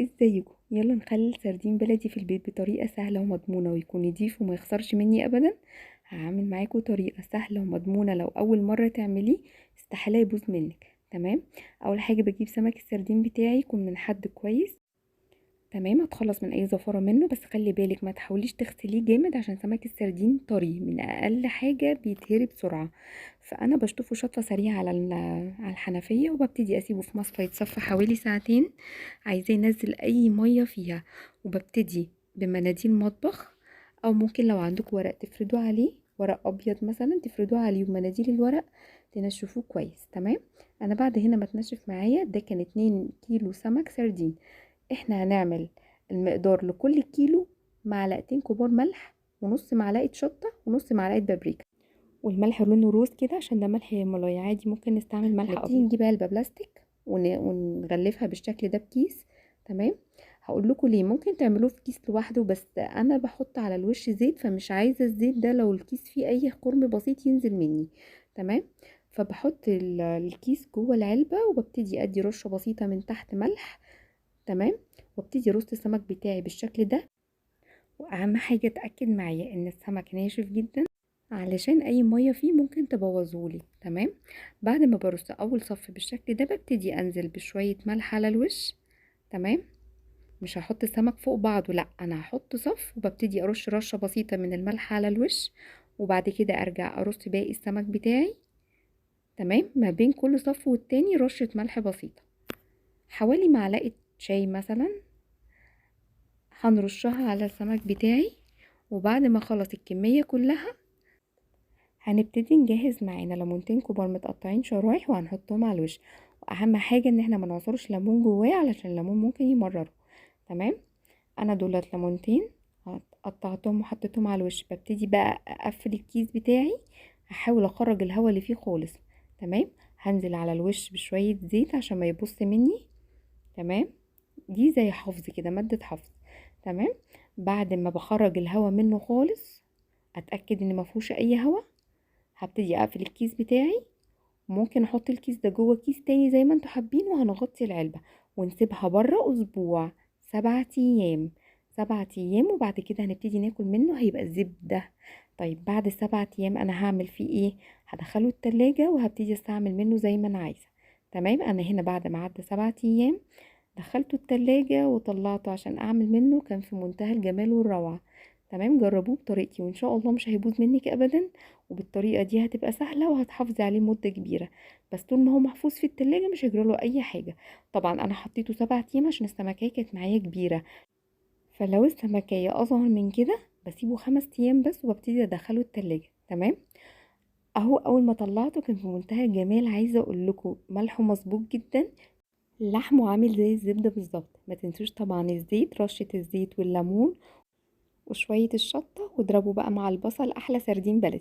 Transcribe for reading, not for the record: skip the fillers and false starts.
ازيكم؟ يلا نخلي السردين بلدي في البيت بطريقة سهلة ومضمونة ويكون نضيف وما يخسرش مني ابدا. هعمل معاكم طريقة سهلة ومضمونة، لو اول مرة تعمليه استحالة يبوظ منك. تمام، اول حاجة بجيب سمك السردين بتاعي يكون من حد كويس. تمام، هتخلص من اي زفارة منه، بس خلي بالك ما تحاوليش تغسليه جامد عشان سمك السردين طري، من اقل حاجة بيتهري بسرعة. فانا بشطفه شطفة سريعة على الحنفية، وببتدي اسيبه في مصفى يتصفى حوالي ساعتين، عايزاه ينزل اي مية فيها. وببتدي بمناديل مطبخ، او ممكن لو عندكم ورق تفردوه عليه، ورق ابيض مثلا تفردوه عليه ومناديل الورق تنشفوه كويس. تمام، انا بعد هنا ما تنشف معايا، ده كان 2 كيلو سمك سردين. احنا هنعمل المقدار لكل كيلو معلقتين كبار ملح، ونص معلقة شطة، ونص معلقة بابريكا. والملح لونه روز كده عشان ده ملح هيمالايا، عادي ممكن نستعمل ملح نبتدي ابيض. نجيب علبة بلاستيك ونغلفها بالشكل ده بكيس. تمام، هقول لكم ليه ممكن تعملوه في كيس لوحده، بس انا بحط على الوش زيت، فمش عايزة الزيت ده لو الكيس فيه اي خرم بسيط ينزل مني. تمام، فبحط الكيس جوه العلبة، وببتدي ادي رشة بسيطة من تحت ملح. تمام، وابتدي ارص السمك بتاعي بالشكل ده. واهم حاجة اتاكد معايا ان السمك ناشف جدا علشان اي مية فيه ممكن تبوظهولي. تمام، بعد ما برص اول صف بالشكل ده ببتدي انزل بشوية ملح على الوش. تمام، مش هحط السمك فوق بعضه، لا انا هحط صف وببتدي ارش رشه بسيطة من الملح على الوش، وبعد كده ارجع ارص باقي السمك بتاعي. تمام، ما بين كل صف والتاني رشه ملح بسيطة حوالي معلقه شاي مثلا هنرشها على السمك بتاعي. وبعد ما خلص الكمية كلها هنبتدي نجهز معانا ليمونتين كبار متقطعين شرايح وهنحطهم على الوش. واهم حاجة ان احنا ما نعصرش ليمون جواه علشان الليمون ممكن يمرره. تمام، انا دولت ليمونتين قطعتهم وحطيتهم على الوش. ببتدي بقى اقفل الكيس بتاعي، هحاول اخرج الهواء اللي فيه خالص. تمام، هنزل على الوش بشوية زيت عشان ما يبص مني. تمام، دي زي حفظ كده، مادة حفظ. تمام، بعد ما بخرج الهواء منه خالص اتأكد ان ما فيهوش اي هواء، هبتدي اقفل الكيس بتاعي. ممكن احط الكيس ده جوه كيس تاني زي ما انتوا حابين، وهنغطي العلبة ونسيبها بره اسبوع، 7 ايام، 7 ايام، وبعد كده هنبتدي ناكل منه، هيبقى زبدة. طيب بعد 7 ايام انا هعمل فيه ايه؟ هدخله التلاجة وهبتدي استعمل منه زي ما انا عايزة. تمام، انا هنا بعد ما عدى 7 ايام دخلته التلاجة وطلعته عشان اعمل منه، كان في منتهى الجمال والروعة. تمام، جربوه بطريقتي وان شاء الله مش هيبوظ منك ابدا، وبالطريقة دي هتبقى سهلة وهتحافظي عليه مدة كبيرة، بس طول ما هو محفوظ في التلاجة مش هيجرى له اي حاجة. طبعا انا حطيته 7 ايام عشان السمكية كانت معايا كبيرة، فلو السمكية اصغر من كده بسيبه 5 ايام بس وببتدي ادخله التلاجة. تمام، اهو اول ما طلعته كان في منتهى الجمال، عايزة اقول لكم ملحة مظبوط جدا، لحمه عامل زي الزبدة بالظبط. ما تنسوش طبعا الزيت، رشة الزيت والليمون وشوية الشطة، واضربوا بقى مع البصل احلى سردين بلدي.